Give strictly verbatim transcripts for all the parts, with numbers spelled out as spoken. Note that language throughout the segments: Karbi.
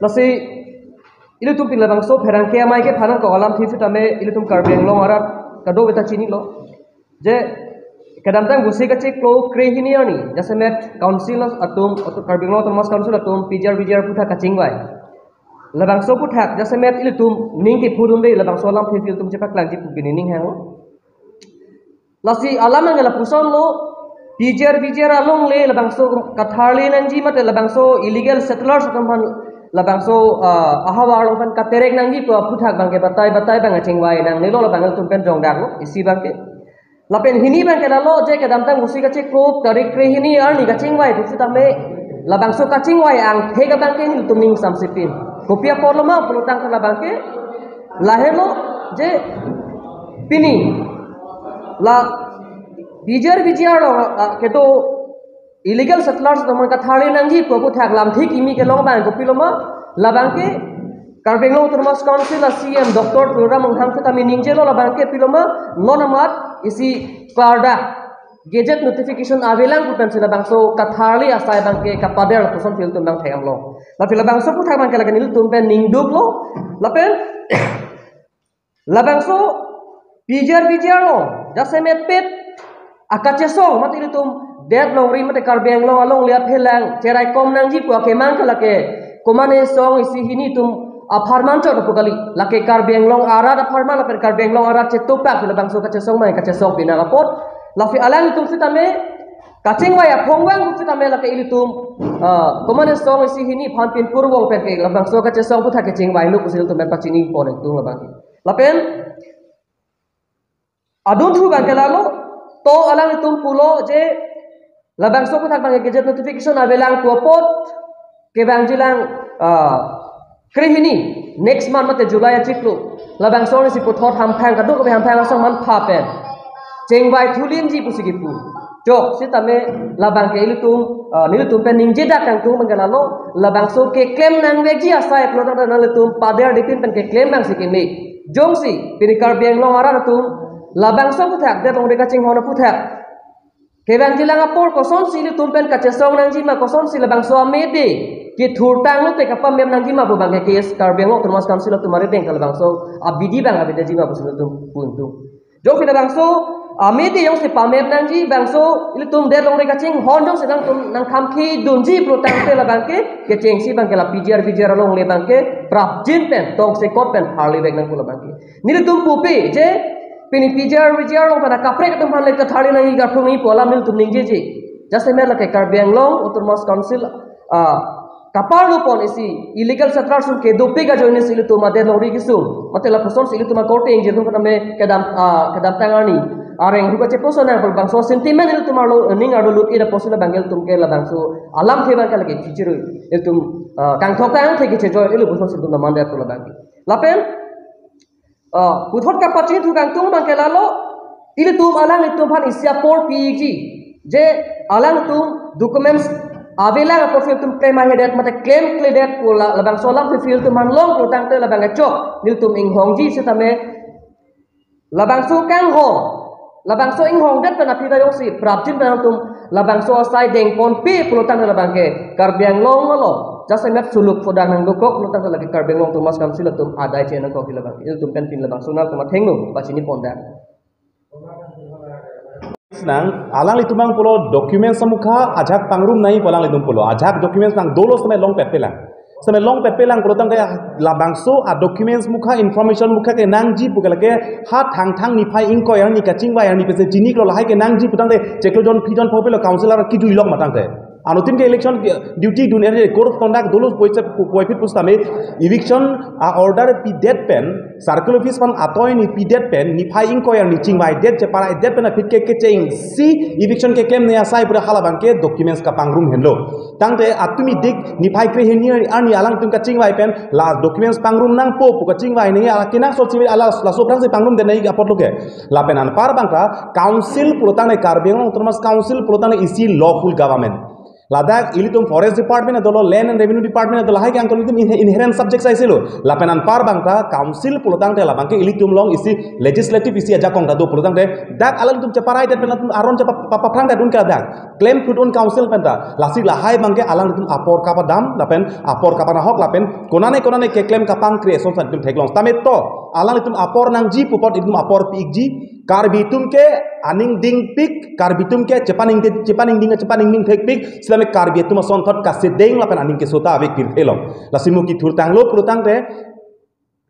Lasi ilitum pini labangso pherangke amei kephan nangkok alam thiphi tame ilitum Karbi Anglong arat kadokave ta chinilo. Je kedamtang busi kachiklo krehini arni jasemet council atum, atum Karbi Anglong Autonomous Council atum P G R V G R aphuthak kachingvai. Labangso aphuthak jasemet ilitum ning kiphudunde labangso alam thiphi ilitum chepaklangji pu pini ning hanglo. Lasi alam angke lapusonlo, P G R V G R alongle labangso katharli nangji mate labangso illegal settlers atum aphan labangso, ah, ahavar along aphan katerek nangji pu aphuthak abangke batai batai abang kachingvai nangnelo, labang ilitum pen jongdaklo isi abangke. Lapen hini abangke lalo je kedamtang busi kachiklo tarik krehini arni kachingvai pusi tame labangso kachingvai angthek abangke nelitum ning samsipin. Kopi apotlo ma pulotangte labangke lahelo je pini la P G R V G R along, ah, kedo illegal settlers atum aphan katharli nangji pu aphuthak lamthe kimi kelong abang kopilo ma, labangke Karbi Anglong Autonomous Council a C E M Doctor Tuliram Ronghang aphan tame ningjelo, labangke pilo ma, non amat isi klardak gazette notification avelang pu pensi labangso katharli asai abangke kapader lapuson ilitum abang thek-amlo. Lapen labangso aphuthak abangke lake nelitum pen ningduklo. Lapen labangso P G R V G R along jasemet pet akachesong mate ilitum det longri mate Karbi Anglong alongle aphelang cheraikom nangji pu akemang ke lake komatne song isi hini atum apharman chot pu kali, lake Karbi Anglong arat apharman lapen Karbi Anglong arat chetopak labangso kachesong abang kachesong pina apot. Lapen alanglitum sitame kachingvai aphongvang sitame lake ilitum, ah, komatne song isi hini aphan pinpur vong pen ke labangso kachesong aphuthak kachingvailo pusi ilitum pen pachini pon ilitum labang. Lapen adunthu abangke lalo, to alanglitum pulo je labangso aphuthak abangke gazette notification avelang pu apot kevangjilang, ah, krehini next month mate July achiklo labangso arnisi puthot hamphang kadokave hamphang asong manpha pen chingvai thulinji pusi kipu. Chok sitame labangke ilitum, ah, nelitum pen ningjedak kangtung abangke lalo, labangso keklem nangvekji asai pulotangte nanglitum paderdipin pen keklem abangsi keme. Jongsi pini Karbi Anglong arat atum labangso aphuthak, det longri kachinghon aphuthak kevangjilang apor kosonsi ilitum pen kachesong nangji ma, kosonsi labangso amede kethurtang lote kapamem nangji ma pu abangke case Karbi Anglong Autonomous Council atum arideng ke labangso abidi abang avedetji ma pusi ilitum pu ingtung. Jongsi labangso amede jongsi pamem nangji, bangso ilitum det longri kachinghon jongsi nangtum nangkhamkhidunji pulotangte labangke kechengsi abangke la P G R V G R alongle abangke prapjin pen tongsekot pen tharlivek nangkok labangke. Nelitum pupe je pini P G R V G R along pen akaprek atum aphan le katharli nangji, kaprung nangji pu alam nelitum ningjeje. Jasemet lake Karbi Anglong Autonomous Council, ah, kaparlu pon isi illegal settlers atum kedopik ajoine si ilitum adet longri kesung mate lapusonsi ilitum akorte ingjir atum kame kedam, ah, kedamtang arni areng huka cheposo nang pu labangso sentiment ilitum arlo, ning arlo lut ida pusi labangke ilitum ke labangso alamthe abangke lake kichirui ilitum, ah, kangthok tangthe kichejoi ilo pusonsi ilitum naman det pu labangke. Lapen, ah, puthot kapachini thu kangtung abangke lalo, ilitum alanglitum aphan isi apor piji je alanglitum documents avelang apotsi ilitum claim ahedet mate claim kledet pu la labangso alam aphi ilitum aphan long pulotangte labangke chok nelitum inghongji sitame labangso kanghong, labangso inghongdet pen aphi ta jongsi prapjin pen nangtum labangso asai dengponpe pulotangte labangke Karbi Anglong along jasemet suluk phodak nangdokok pulotangte lake Karbi Anglong Autonomous Council atum adai che nangkok labang, ilitum pen pini labangso nangtum athengno pachini pondak. Nang alanglitum abang pulo documents amukha ajahak pangrum nangji pu alanglitum pulo, ajahak documents nang dolo sitame longpetpelang. Sitame longpetpelang pulotangte labangso a documents mukha, information mukha kenangji pu ke lake ha Thangthang niphai ingkoi arni kachingvai arni pensi chiniklo, lahai kenangji pulotangte chiklo jon phi jon pho pelo councillor kijuilok matangte. Anuttin ke election duty dun er code of conduct dolo puvoiphit pusitame eviction a order pidet pen circle office aphan atoi ni pidet pen niphai ingkoi arni chingvaidet, cheparaidet pen aphi ke kechengsi eviction keklemne asai pura halabangke documents kapangrum henlo. Tangte atumi dik niphai krehini arni alangtum kachingvai pen la documents pangrum nangpo pu kachingvai nangji ala kenangsot si ala laso aphrangsi pangrumdet nangji apotlo ke. Lapen anpar abang ta council pulotangte Karbi Anglong Autonomous Council pulotangte isi lawful government. Ladak ilitum Forest Department dolo, Land and Revenue Department dolo, lahai ke angkol ilitum inhe- inherent subject saisilo. Lapen anpar bangta council pulotangte labangke ilitum along isi legislative isi ajakong ta do pulotangte dak alanglitum cheparai det pen latum aron chepa- pa- paphrang det un ke ladak. Klem phut un council penta. Lasi lahai bangke alanglitum apor kapadam lapen apor kapanahok lapen konane konane keklem kapangkre ason san itum theklong. Tame to alanglitum apor nangji pu apot itum apor pi-ikji. Karbi atum ke aning dingpik, Karbi atum ke chepaningding, chepaningding, chepaningding thekpik, sitame Karbi atum asonthot kasedeng lapen aning keso ta ave pirthe along. Lasi mo kethurtanglo pulotangte,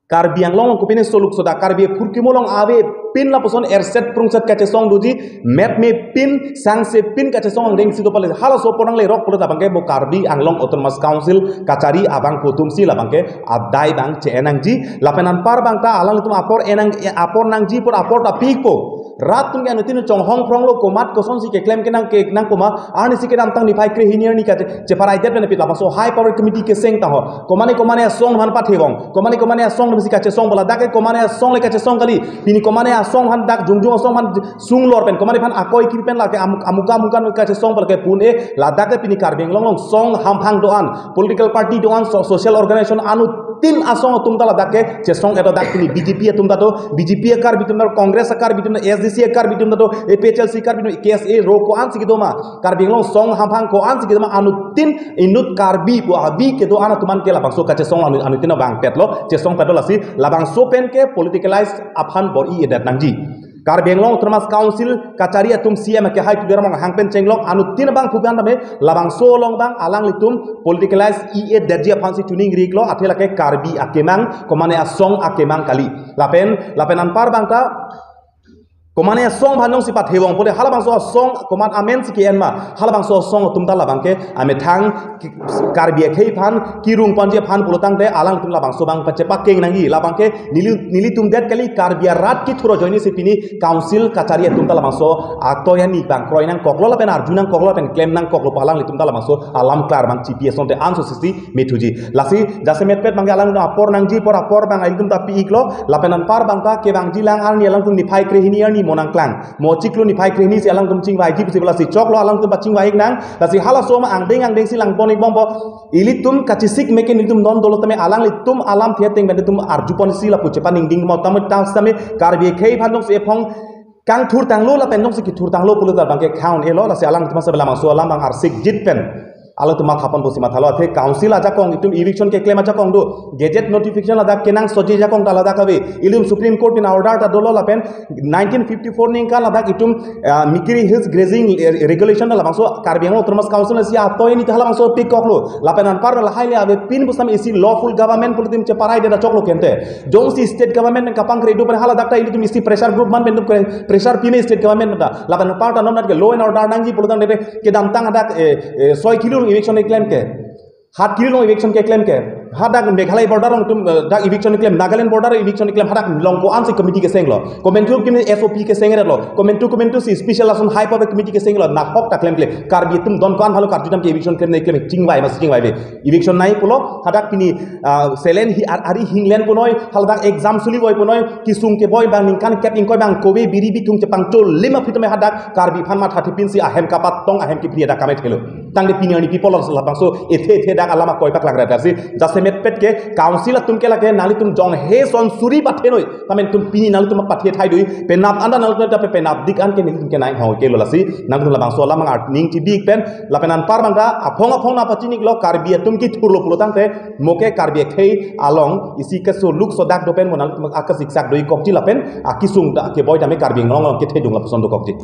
Karbi Anglong along kopine soluk soda, Karbi aphurkimo along avepin lapuson erset prungset kachesong doji, met mepin, sangsepin kachesong angdeng si do pale, halaso porang lerok pulo labangke mo Karbi Anglong Autonomous Council kachari abangphu atumsi labangke adai bang che-en nangji, lapen anpar bangta alanglitum apor enang, apor nangji pu apor ta pikpo. Rat atum ke anuttin chonghong phronglo komat kosonsi keklem kenang kenang koma, arnisi kedamtang niphai krehini arni kache- cheparai det pen aphi labangso High Power Committee keseng ta ho. Komane komane asong aphan pathevong. Komane komane asong aphansi kachesong pu ladak ke komane asong le kachesong kali. Pini komane asong aphan dak jongjong asong aphan sunglor pen komane aphan akoi kiri pen lake amuk- amuka amuka kachesong pu lake pune ladak ke pini Karbi Anglong along song hamphang do-an, political party do-an, so- social organization anuttin asong atum ta ladak ke chesong edo dak pini B J P atum ta do, B J P a-Karbi atum ta do, Congress a-Karbi atum ta, S D C a-Karbi atum ta do, A P H L C Karbi atum, K S A ro ko-ansi kedo ma, Karbi Anglong song hamphang ko-ansi kedo ma, anuttin inut Karbi pu abi kedo-an atum an ke labangso kachesong anu- anuttin abang petlo, chesong petlo lasi labangso pen ke politicalize aphan bor-i-edet nangji. Karbi Anglong Autonomous Council kachari atum C E M ke hai Tuliram Ronghang pen chenglok anuttin abangphu pen tame labangso along bang alanglitum politicalize i-edetji aphansi chuning riklo, athe lake Karbi akemang, komane asong akemang kali. Lapen, lapen anpar bangta komane asong aphan jongsi pathevong pute halabangso asong komat amensi ke-en ma, halabangso asong atum ta labangke amethang ki- Karbi akhei aphan kirung ponji aphan pulotangte alangtum labangso bang pache pakeng nangji, labangke neli- nelitum det kali, Karbi arat kethur ajoinesi pini council kachari atum ta labangso atoi ani bang kroi nangkoklo lapen arju nangkoklo lapen klem nangkoklo pu alanglitum ta labangso alam klar bang chipi asonte anso sisi methuji. Lasi jasemetpet bangke alang apor nangji apor, apor bang alanglitum ta pi-iklo, lapen anpar bangta kevangji lang arni alangtum niphai krehini arni mo nangklang. Mo chiklo niphai krehinisi alangtum chingvaiji pusi lasi choklo alangtum pachingvai-ik nang. Lasi halaso ma angdeng angdengsi lang pon-ik bompo. Ilitum kachesik meke nelitum non dolo tame alanglitum alamthe ateng pen itum arju ponsi lapu chepaningding mo tame ta sitame Karbi akhei aphan jongsi ephong kangthurtanglo lapen jongsi kethurtanglo pulo ta bangke khang un-elo, lasi alangtum asa labangso alam bang arsik jit pen alangtum matha pon pusi mathalo, athe council ajakong itum eviction keklem ajakong do, gazette notification ladak kenangsoji ajakong ta ladak ave, ilitum Supreme Court pen order ta dolo lapen nineteen fifty-four ningkan ladak itum, ah, Mikiri Hills Grazing, eh, Regulation labangso Karbi Anglong Autonomous Council si atoi ani ta halabangso pikoklo, lapen anpar lahai le avepin pusam isi lawful government pu itum cheparai det ta choklo kente. Jongsi state government kapangkre do pen haladak ta ilitum isi pressure group man pen itum kre- pressure pime state government ta. Lapen anpar ta non dak ke law and order nangji pulotangte kedamtang hadak, eh, eh, soi kilo along eviction keklem ke, hat kilo along eviction keklem ke, hadak Meghalaya border along itum, eh, dak eviction keklem, Nagaland border eviction keklem, hadak along ko-ansi committee kesenglo, komantu kimi S O P kesenglo, komantu komantusi special ason High Power Committee kesenglo, nahok ta klemkle, Karbi atum don ko-an halo karju dam ke eviction klem ne klem chingvai mas chingvai be. Eviction nai pulo, hadak pini, ah, selen hi ar- ari hinglen punoi, haladak exam suli boi punoi, kesung keboi bang ningkan kep ingkoi bang kove biri bithung chepangcho lima phitome hadak Karbi aphan matha thepinsi ahem kapatong ahem kepri hadak kame thelo. Tangte pini arni people of labangso ethe ethe dak alam akoi paklang radar si. Jasemetpet ke council atum ke lake nanglitum jong he son suri pathenoi. Tame itum pini nanglitum pathe thai dui. Penap anda nanglitum ta pe- penap dik an ke nelitum ke nai hau kelo lasi. Nanglitum labangso alam ang art ning chibi pen. Lapen anpar bangta aphong aphong nangpachiniklo Karbi atum kethurlo pulotangte mo ke Karbi akhei along isi keso luk sodak do pen mo nanglitum akasik sak doi kokji lapen akesung ta keboi tame Karbi Anglong along kethedung lapuson do kokji.